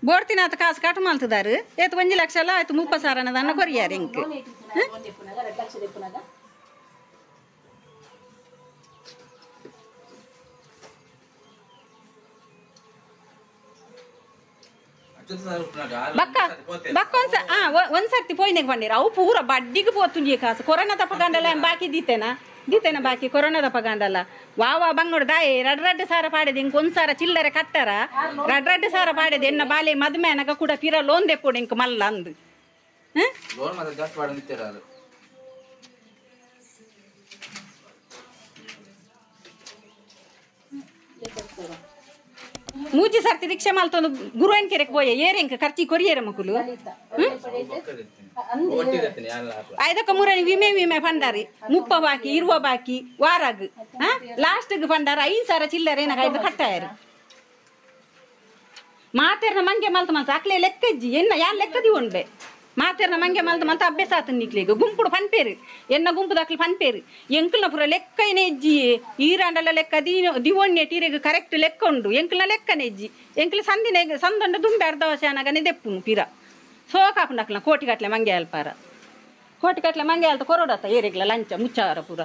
ಬೋರ್ತಿನಾಥ ಕಾಸು ಕಟ್ ಮಾಡ್ತಿದ್ದಾರೆ ಏತ್ 1 ಲಕ್ಷ ಅಲ್ಲ ಆಯ್ತು 30 ಸಾವಿರ ಅನ್ನೋದನ್ನ ಕೊರಿಯಾರ ಇಂಕ್ ಬಕ್ಕ ಬಕ್ಕ ಒಂದ್ಸ ಒಂದ್ಸರ್ತಿ ಪೋಯ್ನೆಗೆ ಬಂದಿರ ಅವು ಪೂರ ಬಡ್ಡಿಗೆ ಪೋತುಂಜಿ ಕಾಸು ಕೊರೋನಾ ತಪ್ಪಗಂಡಲ್ಲ ಬಾಕಿ ದೀತೇನಾ ದೀತೇನ ಬಾಕಿ ಕೊರೋನಾ ತಪ್ಪಗಂಡಲ್ಲ ವಾ ವಾ ಬಂಗೋಡು ದಾಯಿ ರಡ್ ರಡ್ ಸಾರ ಪಾಡೆದು ಇಂಕ್ ಒಂದ್ ಸಾರ ಚಿಲ್ಲರೆ ಕಟ್ಟರ ರಡ್ ರಡ್ ಸಾರ ಪಾಡೆದು ಎನ್ನ ಬಾಲೆ ಮದ್ಮೆ ಅನಗ ಕೂಡ ಪಿರ ಲೋನ್ ದೆಪ್ಪೋಡು ಇಂಕ್ ಮಲ್ಲ ಅಂದು ಮೂಜಿ ಸರ್ತಿ ರಿಕ್ಷಾ ಮಾಲ್ತೊಂದು ಗುರುವನ್ ಕೆರೆಕ್ ಪೋಯೆ ಏರೆಂಕ ಖರ್ಚಿ ಕೊರಿಯೇರ ಮಕ್ಕಳು ಐದಕ್ಕ ಮೂರನಿ ವಿಮೆ ವಿಮೆ ಫಂಡಾರಿ 30 ಬಾಕಿ 20 ಬಾಕಿ ವಾರಾಗ್ ಲಾಸ್ಟ್ ಫಂಡಾರ 5 ಸಾವಿರ ಚಿಲ್ಲರೆ ಏನಾಗ ಐದು ಕಟ್ಟಾಯರು ಮಾತೇರ್ನ ಮಂಗೆ ಮಲ್ತ ಮಲ್ತ ಅಕ್ಲೆ ಲೆಕ್ಕಜ್ಜಿ ಎನ್ನ ಯಾನ್ ಲೆಕ್ಕದಿ ಉಂಡೆ ಮಾತೇರ್ನ ಮಂಗೆ ಮಲ್ತ ಮಲ್ತ ಅಭ್ಯಾಸ ಆತ ನಿಕ್ಲೆಗ್ ಗುಂಪುಡು ಪನ್ಪೇರು ಎನ್ನ ಗುಂಪು ದಾಕ್ಲು ಪನ್ಪೇರು ಎಂಕಲ್ನ ಪೂರ ಲೆಕ್ಕ ಎಜ್ಜಿ ಈರಾಂಡಲ ಲೆಕ್ಕ ದಿವೊಣ್ಣೆ ಟೀರೆಗ್ ಕರೆಕ್ಟ್ ಲೆಕ್ಕ ಉಂಡು ಎಂಕಲ್ನ ಲೆಕ್ಕನೆ ಎಜ್ಜಿ ಎಂಕಲ್ ಸಂದಿನ ಸಂದೊಂಡ ದುಂಬೆ ಅರ್ಧ ವರ್ಷ ಅನಗನೆ ದೆಪ್ಪುನು ಪಿರ ಸೋಕಾಪುಂಡಕ್ಲ ಕೋಟಿ ಕಟ್ಲೆ ಮಂಗೆ ಅಲ್ಪಾರ ಕೋಟಿ ಕಟ್ಲೆ ಮಂಗೆ ಅಲ್ತ ಕೊರೋಡತ್ತ ಏರೆಗ್ಲ ಲಂಚ ಮುಚ್ಚಾರ ಪೂರ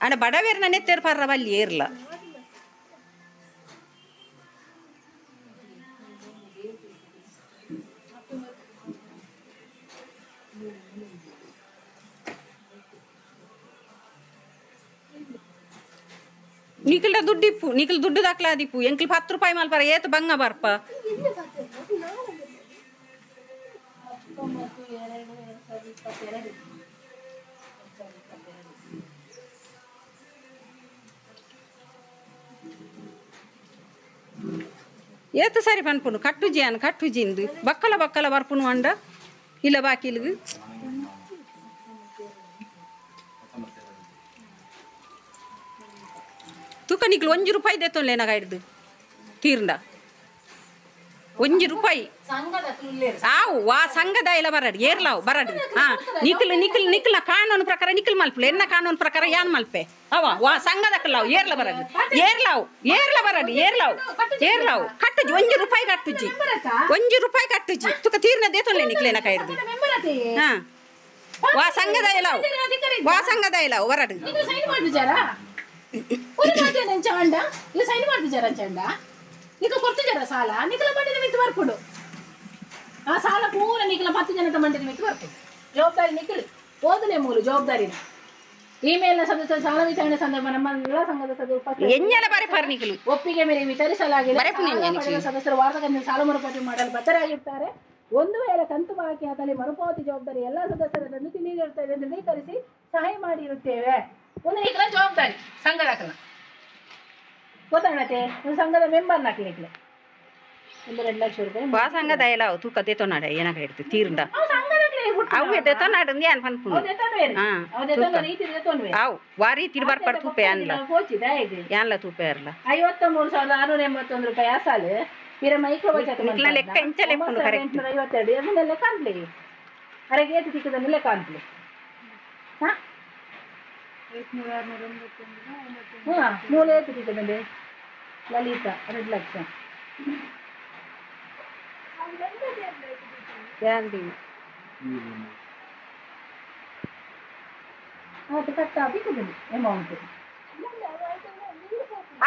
ಅಂಡ ಬಡವೇರ್ನ ನೆತ್ತೇರು ಪರ್ರ ಬಲ್ಲಿ ಏರ್ಲ ನಿಖಿಲ್ಡ ದುಡ್ಡಿಪ್ಪು ನಿಖಿಲ್ ದುಡ್ಡು ದಾಖಲಾದಿಪ್ಪು ಎಂಕಿಲ್ 10 ರೂಪಾಯಿ ಮಲ್ಪರ ಏತು ಬಂಗ ಬರ್ಪ ಏತು ಸರಿ ಪನ್ಪುನು ಕಟ್ಟುಜಿ ಅನ್ ಕಟ್ಟುಜಿಂದು ಬಕ್ಕಲ ಬಕ್ಕಲ ಬರ್ಪುನು ಅಂಡ ಇಲ್ಲ ಬಾಕಿಲ್ಗು ತೂಕ ನಿಕ್ಲು 1 ರೂಪಾಯಿ ದೇತೊನ್ಲೇನಾಗ ಹಿಡ್ದು ತೀರ್ಂಡ 1 ರೂಪಾಯಿ ಆವು ವಾ ಸಂಘದ ಇಲ್ಲ ಬರಡ್ ಏರ್ಲಾವು ಬರಡ್ ಹಾ ನಿಖಿಲ್ ನಿಖಿಲ್ ನಿಖಿಲ್ನ ಕಾನೂನು ಪ್ರಕಾರ ನಿಖಿಲ್ ಮಲ್ಪಲೆ ಎನ್ನ ಕಾನೂನು ಪ್ರಕಾರ ಯಾನ್ ಮಲ್ಪೆ ಅವ ವಾ ಸಂಘದಕ್ಕಲಾವು ಏರ್ಲ ಬರಡ್ ಏರ್ಲಾವು ಏರ್ಲ ಬರಡ್ ಏರ್ಲಾವು ಏರ್ಲಾವು ಕಟ್ಟುಜಿ 1 ರೂಪಾಯಿ ಕಟ್ಟುಜಿ 1 ರೂಪಾಯಿ ಕಟ್ಟುಜಿ ತುಕ ತೀರ್ನ ದೇತೊನ್ಲೆ ನಿಕ್ಲೇನಕ ಹಿಡ್ದು ಹಾ ವಾ ಸಂಘದ ಇಲ್ಲವು ವಾ ಸಂಘದ ಇಲ್ಲವು ಬರಡ್ ಸೈನ್ ಮಾಡ್ತಿದ್ದಾರ ಚಂಡ ನಿಖಲ್ ಕೊಡ್ತಿದ್ದಾರ ಸಾಲ ನಿಖಲ ಮಂಡಿದ ಮಿತ್ತು ಬರ್ಪುಡು ಆ ಸಾಲ ಪೂರ ನಿಖಲ 10 ಜನದ ಮಂಡಿದ ಮಿತ್ತು ಬರ್ಪುಡು ಜವಾಬ್ದಾರಿ ನಿಖಲ್ ಓದಲೇ ಮೂಲು ಜವಾಬ್ದಾರಿನ ಇಮೇಲ್ನ ಸದಸ್ಯರು ಸಾಲ ವಿತರಣೆ ಸಂದರ್ಭ ನಮ್ಮ ಸಂಘದ ಸದಸ್ಯರು ಒಪ್ಪಿಗೆ ಮೇಲೆ ವಿತರಿಸಲಾಗಿದೆ. ಸದಸ್ಯರು ವಾರದ ಸಾಲ ಮರುಪಾವತಿ ಮಾಡಲು ಬದ್ಧರಾಗಿರ್ತಾರೆ. ಒಂದು ವೇಳೆ ಕಂತು ಬಾಕಿ ಆದಲ್ಲಿ ಮರುಪಾವತಿ ಜವಾಬ್ದಾರಿ ಎಲ್ಲ ಸದಸ್ಯರನ್ನು ತಿಳಿದಿರುತ್ತದೆ ಎಂದು ದೃಢೀಕರಿಸಿ ಸಹಾಯ ಮಾಡಿರುತ್ತೇವೆ. ಒಂದು ನಿಖಲ ಜವಾಬ್ದಾರಿ ಸಂಘದ ಗೊತ್ತಾಗತ್ತೆ. ಒಂದು ಸಂಘದ ಮೆಂಬರ್ ನಾಕ್ಲಿಕ್ಕೆ 1 2 ಲಕ್ಷ ರೂಪಾಯಿ ವಾ ಸಂಘದ ಎಲ್ಲ ತೂಕ ದೇತೊನಾಡ ಏನಾಗ ಹಿಡ್ದು ತೀರ್ಂಡ ಅವು ದೇತೊನಾಡ ಏನ್ ಪನ್ಪುನು ಅವು ವಾ ರೀತಿ ಬರ್ಪಡ್ ತೂಪೆ ಅನ್ಲ ಯಾನ್ಲ ತೂಪೆ ಅರ್ಲ 53,681 ರೂಪಾಯಿ ಅಸಾಲು ಪಿರ ಮೈಕ್ರೋ ನಿಕ್ಲ ಲೆಕ್ಕ ಇಂಚ ಲೆಕ್ಕುಂಡು ಕರೆಕ್ಟ್ 52 ಮುಂದೆ ಲೆಕ್ಕ ಅನ್ಲಿ ಅರೆಗೆ ಏತು ತಿಕ್ಕದನ್ನು ಲೆಕ್ಕ ಅನ್ಲಿ ಹಾ ಹಾ ಮೂಲೆ ಏತು ತಿಕ್ಕದಂಡೆ ಲಲಿತಾ 2 ಲಕ್ಷ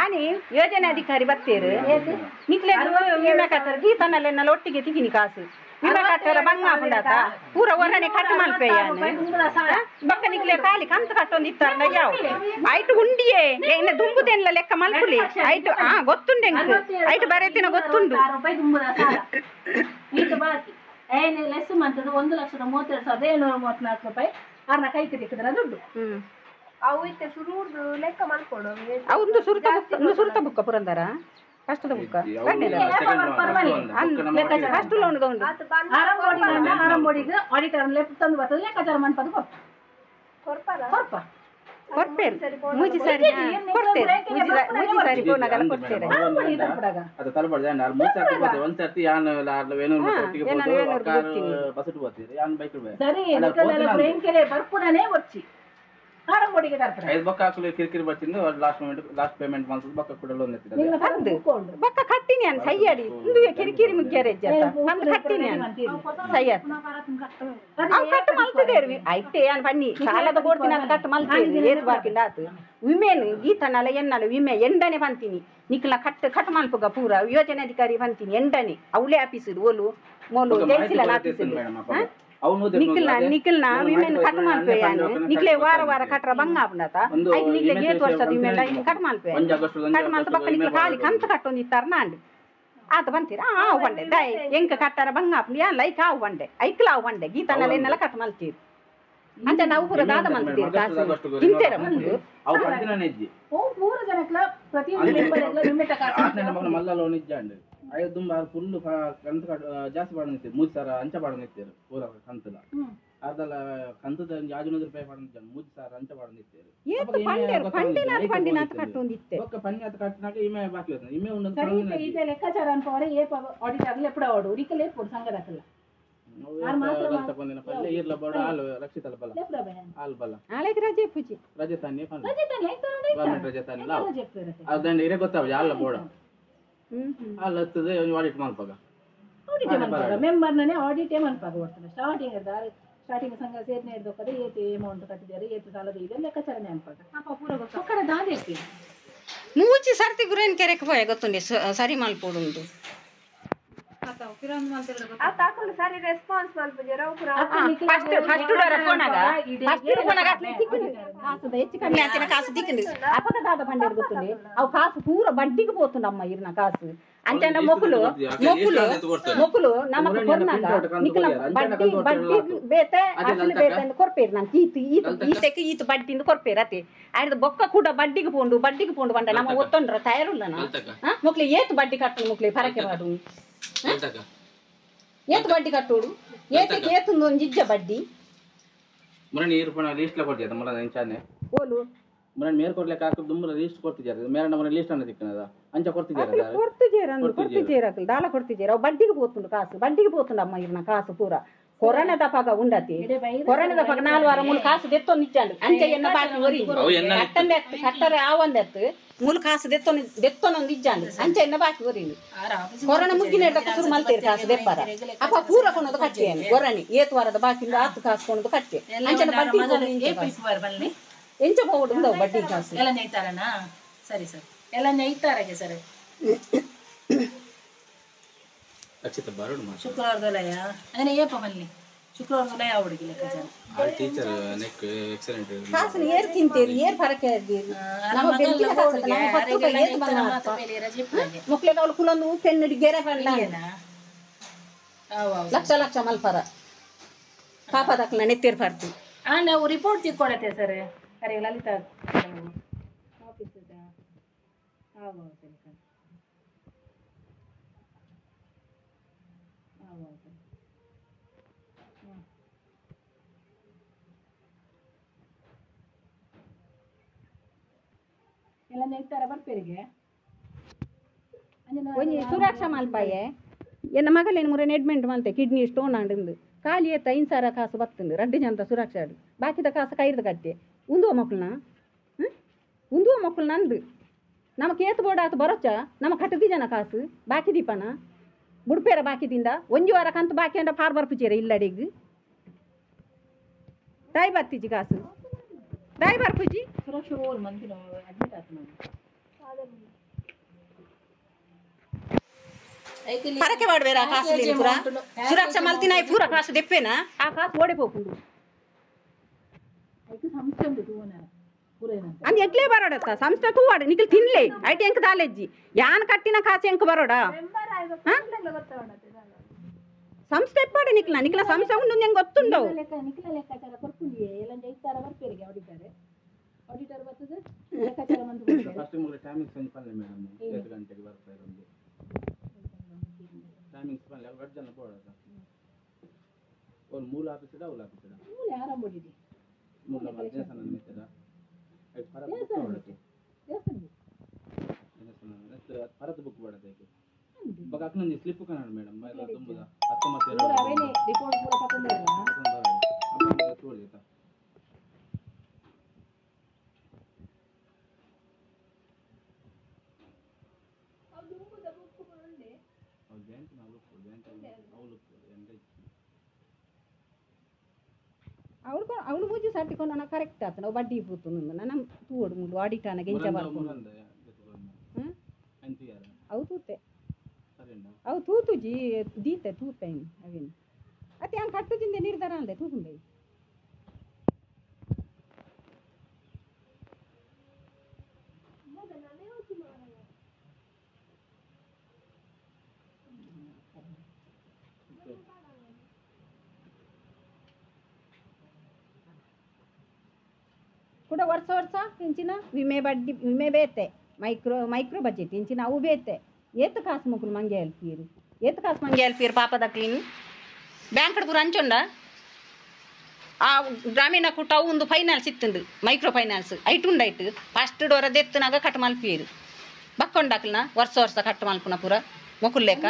ಆನಿ ಯೋಜನೆ ಅಧಿಕಾರಿ ಬತ್ತೇರು ನಿಕ್ಲೆ ವಿಮೆ ಕಟ್ಟರ ಗೀತನಲ್ಲೆನ್ನೆಲ್ಲ ಒಟ್ಟಿಗೆ ತಿಗಿನಿ ಕಾಸು ವಿಮೆ ಕಟ್ಟರ ಬಂಗ ಪುಂಡಾತ ಪೂರ ಒರನೆ ಕಟ್ ಮಲ್ಪೆ ಬಕ್ಕ ನಿಕ್ಲೆ ಖಾಲಿ ಕಂತು ಕಟ್ಟೊಂದು ಇತ್ತಾರಲ್ಲ ಯಾವ ಐಟು ಉಂಡಿಯೇ ಏನ ದುಂಬುದೇನ್ಲ ಲೆಕ್ಕ ಮಲ್ಪುಲಿ ಐಟು ಆ ಗೊತ್ತುಂಡೆ ಐಟು ಬರೆತಿನ ಗೊತ್ತುಂಡು ಲೆಸ್ ಮಂತದ್ದು 1,32,734 ರೂಪಾಯಿ ಅರ್ನ ಕೈಗೆ ತಿಕ್ಕಿದ್ರ ದುಡ್ಡು. ಅವು ಇತ್ತೆ ಸುರುರ್ದು ಲೆಕ್ಕ ಮಲ್ಕೊಡು. ಅವು ಸುರುತ ಬುಕ್ ಸುರುತ ಬುಕ್ಕ ಪುರಂದರ ಕಷ್ಟದ ಬುಕ್ಕ ಫಸ್ಟ್ ಲೋನ್ ತಗೊಂಡು ಆರಂಬೋಡಿಗೆ ಆಡಿಟರ್ ಲೆಕ್ಕ ತಂದು ಬರ್ತದೆ ಲೆಕ್ಕಾಚಾರ ಮನ್ಪದು ಕೊರ್ಪ ಕೊರ್ಪ. ಕೊರ್ಪೇರು ಮೂಜಿ ಸಾರಿ ಕೊಡ್ತೇವೆ ಮೂಜಿ ಸಾರಿ ಪೋನಾಗಲ್ಲ ಕೊಡ್ತೇವೆ ಅದು ತಲುಪಡ್ದೆ ನಾನು ಮೂರು ಸರ್ತಿ ಹೋದೆ ಒಂದು ಸರ್ತಿ ಯಾನ್ ವೇಣೂರು ಒಟ್ಟಿಗೆ ಹೋದೆ ಬಸ್ ಹೋಗ್ತೀರಿ ಯಾನ್ ಬೈಕ್ ಸರಿ ಬ್ರೇಂಕೆರೆ ಬರ್ಪುಣನೇ ಒರ್ಚಿ ಕಾರಂಬೋಡಿಗೆ ತರ್ಪಣ ಐದು ಬೊಕ್ಕ ಹಾಕಲು ಕಿರಿಕಿರಿ ಬರ್ತಿಂದು ಲಾಸ್ಟ್ ಮೂಮೆಂಟ್ ಲಾಸ್ಟ್ ಪೇಮೆಂಟ್ ಮಾಡ್ಸೋದು ಬೊಕ್ಕ ಕೊಡಲು ಒಂದಿತ್ತು ಬಂದು ಬೊಕ್ಕ ಕಟ್ಟಿನಿ ಅನ್ ಸೈಯಾಡಿ ಇಂದುವೆ ಕಿರಿಕಿರಿ ಮುಗ್ಯಾರ ಹೆಜ್ಜೆ ಬಂದು ಕಟ್ಟಿನಿ ಅನ್ ಸೈಯಾತ್ ಅವು ಕಟ್ಟು ಮಲ್ತಿದೇರು ಐತೆ ಅನ್ ಬನ್ನಿ ಸಾಲದ ಕೊಡ್ತೀನಿ ಅಂತ ಕಟ್ಟು ಮಲ್ತೀರಿ ಏತ್ ಬಾಕಿಂದ ಆತು ವಿಮೆನು ಗೀತನಲ್ಲ ಎನ್ನಲ್ಲ ವಿಮೆ ಎಂಡನೆ ಬಂತೀನಿ ನಿಕ್ಲ ಕಟ್ಟು ಕಟ್ಟು ಮಲ್ಪುಗ ಪೂರ ಯೋಜನೆ ಅಧಿಕಾರಿ ಬಂತೀನಿ ಎಂಡನೆ ಅವಳೇ ಆಫೀಸ್ ಓಲು ಮೋಲು ಜೈಸಿಲ ಆಫೀಸ್ ನಿಖಲ್ನ ನಿಖಲ್ನ ವಿಮೆನ್ ಕಟ್ ಮಲ್ಪೆ ನಿಕ್ಲೆ ವಾರ ವಾರ ಕಟ್ರ ಬಂಗ ಆಪುಂಡತ ಐಕ್ ನಿಕ್ಲೆ ಏತ್ ವರ್ಷದ ವಿಮೆ ಐಕ್ ಕಟ್ ಮಲ್ಪೆ ಕಟ್ ಮಲ್ತ ಬಕ್ಕ ನಿಕ್ಲೆ ಖಾಲಿ ಕಂತ ಕಟ್ಟೊಂದಿತ್ತಾರ ನಾಂಡ್ ಆತ ಬಂತೀರ ಆವು ಬಂಡೆ ದಾಯ್ ಎಂಕ ಕಟ್ಟಾರ ಬಂಗ ಆಪುಂಡು ಯಾನ್ ಲೈಕ್ ಆವು ಬಂಡೆ ಐಕ್ಲ ಆವು ಬಂಡೆ ಗೀತನಲ್ಲ ಎನ್ನೆಲ್ಲ ಕಟ್ ಮಲ್ತೀರಿ ಅಂಚ ನಾವು ಪೂರ ದಾದ ಮಲ್ತೀರಿ ಕಾಸು ತಿಂತೇರ ಮುಂದು ಪೂರ ಜನಕ್ಲ ಪ್ರತಿಯೊಂದು ಐದು ದುಂಬ ಫುಲ್ ಕಂತು ಜಾಸ್ತಿ ಪಾಡೊಂದಿತ್ತೆರ್ 3,000 ಅಂಚ ಪಾಡೊಂದಿತ್ತೆರ್ ಪೂರ ಕಂತುಲ ಅರ್ಧಲ ಕಂತುದ ಒಂಜಿ 500 ರೂಪಾಯಿ ಪಾಡೊಂದಿಜ್ಜಾಂಡ್ 3,000 ಅಂಚ ಪಾಡೊಂದಿತ್ತೆರ್ ಏತ್ ಪಂಡೆರ್ ಪಂಡಿನಾತ್ ಪಂಡಿನಾತ್ ಕಟ್ಟೊಂದಿತ್ತೆ ಬೊಕ್ಕ ಪನ್ಯಾತ್ ಕಟ್ಟಿನಾಗ ಇಮೆ ಬಾಕಿ ಬರ್ತದೆ ಇಮೆ ಉಂಡು ಸರಿ ಇದೆ ಲೆಕ್ಕಾಚಾರ ಅನ್ಪವರೆ ಏಪ ಆಡಿಟರ್ ಲೆಪ್ಪಡವಡು ರಿಕಲೆ ಲೆಪ್ಪಡು ಸಂಘದಕಲ್ಲ ಆರ್ ಮಾತ್ರ ಪಂದಿನ ಪಲ್ಲೆ ಈರ್ಲ ಬೋಡ ಆಲ್ ರಕ್ಷಿತಲ ಬಲ ಆಲ್ ಬಲ ಆಲೆಗ್ ರಜೆ ಪೂಜಿ ರಜೆ ತಾನಿ ಪಂಡ ರಜೆ ತಾನಿ ಐತಾರ ಗವರ್ನಮೆಂಟ್ ರಜೆ ತಾನಿ ಲಾವ್ ಅದಂಡ ಇರೆ ಗೊತ್ತಾವ ಆಲ್ ಬೋಡ ಅಲ್ಲ ಹತ್ತದ ಆಡಿಟ್ ಮಲ್ಪಗ ಆಡಿಟ್ ಮಲ್ಪಗ ಮೆಂಬರ್ನೇ ಆಡಿಟ್ ಮಲ್ಪಗ ಬರ್ತದೆ ಸ್ಟಾರ್ಟಿಂಗ್ ಸ್ಟಾರ್ಟಿಂಗ್ ಸಂಘ ಸೇರ್ನೆ ಹಿಡ್ದೊಕ್ಕದೆ ಏತ್ ಅಮೌಂಟ್ ಕಟ್ಟಿದ್ದಾರೆ ಏತ್ ಸಾಲದ ಇದೆ ಲೆಕ್ಕಾಚಾರನೆ ಅನ್ಪಗ ಪೂರ ದಾದೆತ್ತಿ ಮೂಜಿ ಸರ್ತಿ ಗುರೇನ್ ಕೆರೆಕ್ ಪೋಯೆ ಗೊತ್ತುಂಡೆ ಸರಿ ಮಲ್ಪೊಡುಂದು ಸರಿ ರೆಸ್ಪಾನ್ಸ್ ಮಲ್ಪುಜೆರ ಫಸ್ಟ್ ಫಸ್ಟ್ ಡೋರ ಪೋನಾಗ ಫಸ್ಟ್ ಪೋನಾಗ ಅತ್ಲೆ ತಿಕ್ಕಿಂಡು ಕಾಸುದ ಹೆಚ್ಚು ಕಮ್ಮಿ ಆತಿನ ಕಾಸು ತಿಕ್ಕಿಂಡು ಅಪಗ ದಾದ ಬಂಡೇರು ಗೊತ್ತುಂಡೆ ಅವು ಕಾಸು ಪೂರ ಬಡ್ಡಿಗೆ ಪೋತುಂಡಮ್ಮ ಇರ್ನ ಕಾಸು ಅಂಚನ ಮೊಕುಲು ಮೊಕುಲು ಮೊಕುಲು ನಮಕ್ ಕೊರ್ನಾಗ ನಿಕಲ ಬಡ್ಡಿ ಬಡ್ಡಿ ಬೇತೆ ಅಸಲು ಬೇತೆ ಅಂದ್ ಕೊರ್ಪೇರು ನಂಗೆ ಈತು ಈತು ಈತೆಕ್ ಈತು ಬಡ್ಡಿಂದು ಕೊರ್ಪೇರು ಅತೆ ಆಯ್ದು ಬೊಕ್ಕ ಕೂಡ ಬಡ್ಡಿಗೆ ಪೋಂಡು ಬಡ್ಡಿಗೆ ಪೋಂಡು ಬಂಡ ನಮ್ಮ ಒತ್ತೊಂಡ್ರ ತಯಾರುಲ್ಲ ನಾ ಮೊಕ್ಲೆ ಏತು ಬಡ್ಡಿ ಕಟ್ಟು ಮೊಕ್ಲೆ ಪರಕೆ ಪಾಡು ಏತು ಬಡ್ಡಿ ಕಟ್ಟೋಡು ಏತಕ್ಕೆ ಏತುಂದು ಒಂಜಿ ಇಜ್ಜ ಬಡ್ಡಿ ಮುರಣ ನೀರು ಪೋಣ ಲೀಸ್ಟ್ ಲ ಕೊಡ್ತಿದ್ದ ಮುರ ಇಂಚಾನೆ ಓಲು ಮುರಣ ಮೇರ್ ಕೊಡ್ಲಿಕ್ಕೆ ಹಾಕಿ ದುಂಬರ ಲೀಸ್ಟ್ ಕೊಡ್ತಿದ್ದಾರೆ ಮೇರಣ ಮುರ ಲೀಸ್ಟ್ ಅನ್ನ ತಿಕ್ಕನದ ಅಂಚ ಕೊಡ್ತಿದ್ದಾರೆ ಕೊಡ್ತಿಜೇರ ಅಂದು ಕೊಡ್ತಿಜೇರ ಅಕಲ್ ದಾಲ ಕೊಡ್ತಿಜೇರ ಅವು ಬಡ್ಡಿಗೆ ಪೋತುಂಡು ಕಾಸು ಬಡ್ಡಿಗೆ ಪೋತುಂಡು ಅಮ್ಮ ಇರ್ನ ಕಾಸು ಪೂರ ಕೊರೋನಾದ ಪಗ ಉಂಡತಿ ಕೊರೋನಾದ ಪಗ 4 ವಾರ ಮೂಲು ಕಾಸು ದೆತ್ತೊಂದು ಇಜ್ಜಾಂಡು ಅಂಚ ಎನ್ನ ಬಾಕಿ ಒರಿ ಕಟ್ಟಂದೆ ಕಟ್ಟರೆ ಆವಂದೆತ್ತು ಮೂಲು ಕಾಸು ದೆತ್ತೊಂದು ದೆತ್ತೊಂದು ಇಜ್ಜಾಂಡು ಅಂಚ ಎನ್ನ ಬಾಕಿ ಒರಿನು ಕೊರೋನಾ ಮುಗ್ಗಿನ ಶುರು ಮಲ್ತೇರು ಕಾಸು ದೆಪ್ಪರ ಅಪ್ಪ ಪೂರ ಕೊನೋದು ಕಟ್ಟೆ ಕೊರಣಿ ಏತು ವಾರದ ಬಾಕಿ ಆತು ಕಾಸು ಕೊನೋದು ಕಟ್ಟೆ ಅಂಚನ ಬಡ್ಡಿ ಎಂಚ ಪೋವಡು ಉಂಡವು ಬಡ್ಡಿ ಕಾಸು ಎಲ್ಲ ನೇಯ್ತಾರನಾ ಸರಿ ಸರ್ ಎಲ್ಲ ನೇಯ್ತಾರಗೆ ಸರ್ ರಕ್ಷಿತ ಬರೋಡು ಮಾತ್ರ ಶುಕ್ರವಾರದೊಲಯ ಅದನ್ನ ಏಪ ಬನ್ನಿ ಶುಕ್ರವಾರದೊಲಯ ಹುಡುಗಿ ಲೆಕ್ಕಾಚಾರ ಆ ಟೀಚರ್ ನೆಕ್ ಎಕ್ಸಲೆಂಟ್ ಕಾಸು ಏರ್ ತಿಂತೇರಿ ಏರ್ ಫರಕೆ ಇದ್ದೀರಿ ನಮ್ಮ ಬೆಂಕಿನ ಕಾಸು ನಮ್ಮ 10 ರೂಪಾಯಿ ಏತ್ ಬಂದ ಮೊಕ್ಲೆಗೆ ಅವಳು ಕುಲೊಂದು ಪೆನ್ನು ಗೆರೆ ಪಂಡ ಲಕ್ಷ ಲಕ್ಷ ಮಲ್ಪರ ಪಾಪದಕ್ಲ ನೆತ್ತೇರ್ ಪರ್ತು ನಾವು ರಿಪೋರ್ಟ್ ತಿಕ್ಕೊಡತ್ತೆ ಸರ್ ಅರೆ ಲಲಿತಾ ಆಫೀಸ್ ಎಲ್ಲ ನೇಯ್ತಾರ ಬರ್ಪೇರಿಗೆ ಒಂಜಿ ಸುರಕ್ಷಾ ಮಲ್ಪಾಯೆ ಎನ್ನ ಮಗಲೇನು ಮುರನೆ ಅಡ್ಮಿಂಟ್ ಮಲ್ತೆ ಕಿಡ್ನಿ ಸ್ಟೋನ್ ಆಂಡು ಖಾಲಿ ಏತ 5,000 ಕಾಸು ಬತ್ತುಂಡು ರಡ್ಡು ಜನತ ಸುರಕ್ಷಾ ಬಾಕಿದ ಕಾಸು ಕೈರ್ದ ಕಟ್ಟೆ ಉಂದುವ ಮಕ್ಕಳನ್ನ ಉಂದುವ ಮಕ್ಕಳು ನಂದು ನಮಕ್ ಏತು ಬೋಡ ಆತು ಬರೋಚ ನಮ್ಮ ಕಟ್ಟದಿ ಜನ ಕಾಸು ಬಾಕಿ ದೀಪನ ಬುಡ್ಪೇರ ಬಾಕಿದಿಂದ ಒಂಜಿ ವಾರ ಕಂತು ಬಾಕಿ ಅಂಡ ಪಾರ್ ಬರ್ಪುಚೇರ ಇಲ್ಲಡಿಗ್ ದಾಯಿ ಬತ್ತಿಜಿ ಕಾಸು ದಾಯಿ ಬರ್ಪುಜಿ ಸುರಕ್ಷಾ ಓಲ್ ಮಂದಿನ ಅಡ್ಮಿಟ್ ಆತು ಪರಕೆ ಮಾಡ್ಬೇರ ಕಾಸು ಪೂರ ಸುರಕ್ಷಾ ಮಲ್ತಿನ ಪೂರ ಕಾಸು ದೆಪ್ಪೇನಾ ಆ ಕಾಸು ಓಡೆ ಪೋಪುಂಡು ಅಂದ್ ಎಕ್ಲೇ ಬರೋಡತ್ತ ಸಂಸ್ಥೆ ತೂವಾಡು ನಿಖಲ್ ತಿನ್ಲೆ ಐಟಿ ಎಂಕ್ ದಾಲೆಜ್ಜಿ ಯಾನ್ ಕಟ್ಟಿನ ಕಾಸು ಎಂಕ್ ಬರೋಡ ಸಂಸ್ಥೆ ಎಪ್ಪಾಡು ನಿಖಲ ನಿಖಲ ಸಂಸ್ಥೆ ಉಂಡು ಹೆಂಗ್ ಗೊತ್ತುಂಡವು ನಿಖಲ ಲೆಕ್ಕಾಚಾರ ಕೊರ್ಪುಂಡಿಯೇ ಎಲ್ಲ ಜೈತಾರ ಬರ್ಪೇರಿಗೆ ಆಡಿಟರ್ ಆಡಿಟರ್ ಬರ್ತದೆ ಲೆಕ್ಕಾಚಾರ ಬಂದು ಫಸ್ಟ್ ಮುಗಿದ ಟೈಮಿಂಗ್ಸ್ ಒಂಜಿ ಪನ್ಲೆ ಮೇಡಮ್ 8 ಗಂಟೆಗೆ ಬರ್ತಾರೆ ಒಂದು ಟೈಮಿಂಗ್ಸ್ ಪನ್ಲೆ ಅವು ರಡ್ಡ್ ಜನ ಬೋಡದ ಒಂದು ಮೂಲ ಆಫೀಸ್ ಇಡ ಅವಳ ಆಫೀಸ್ ಇಡ ಮೂಲ ಆರಂಭ ಮೂಲ ದೇವಸ್ಥಾನ ಮಿತ್ತದ ಪರತ್ ಬುಕ್ ಬಡತೆ ಬೊಕ ಅಕ್ನಂಜಿ ಸ್ಲಿಪ್ ಕನ್ನಡ ಮೇಡಮ್ ತುಂಬುದ 19 ರಿಪೋರ್ಟ್ ಪೂರ ಪತ್ತೊಂದು ತೋರಿತ. ಅವಳು ಮೂಜಿ ಸಾಟಿಕೊಂಡು ನಾನು ಕರೆಕ್ಟ್ ಆತ ನಾವು ಬಡ್ಡಿ ಪೂತು ನನ್ನ ತೂಡು ಮುಳ್ಳು ಆಡಿಟಾನ ಗೆಂಚ ಬರ್ಕೊಂಡು ಅವು ತೂತೆ ಅವು ತೂತುಜಿ ದೀತೆ ತೂತೆ ಅವೇನು ಅತ್ತೆ ಹಂಗೆ ಕಟ್ಟುಜಿಂದ ನಿರ್ಧಾರ ಅಲ್ಲದೆ ತೂಕುಂಬೈ. ಕೂಡ ವರ್ಷ ವರ್ಷ ಇಂಚಿನ ವಿಮೆ ಬಡ್ಡಿ ವಿಮೆ ಬೇತೆ ಮೈಕ್ರೋ ಮೈಕ್ರೋ ಬಜೆಟ್ ಇಂಚಿನ ಅವು ಬೇತೆ ಏತು ಕಾಸು ಮುಕ್ಕುಲು ಮಂಗೆ ಅಲ್ಪೀರು ಏತು ಕಾಸು ಮಂಗೆ ಅಲ್ಪೀರು ಪಾಪದ ಕ್ಲೀನ್ ಬ್ಯಾಂಕ್ ಪೂರ ಅಂಚೊಂಡ ಆ ಗ್ರಾಮೀಣ ಕೂಟ ಅವು ಒಂದು ಫೈನಾನ್ಸ್ ಇತ್ತುಂಡು ಮೈಕ್ರೋ ಫೈನಾನ್ಸ್ ಐಟು ಉಂಡೈಟು ಫಸ್ಟ್ ಡೋರ ದೆತ್ತನಾಗ ಕಟ್ ಮಲ್ಪೀರು ಬಕ್ಕೊಂಡಾಕ್ಲನ ವರ್ಷ ವರ್ಷ ಕಟ್ ಮಲ್ಪುನ ಪೂರ ಮೊಕುಲ್ ಲೆಕ್ಕ.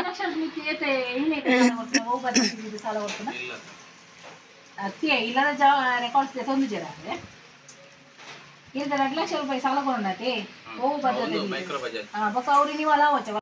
2 ಲಕ್ಷ ರೂಪಾಯಿ ಸಾಲ ಕೊಡೋಣತೆ ಓ ಭದ್ರತೆ. ಬೊಕ್ಕ ಅವ್ರು ನೀವು ಅಲ್ಲ.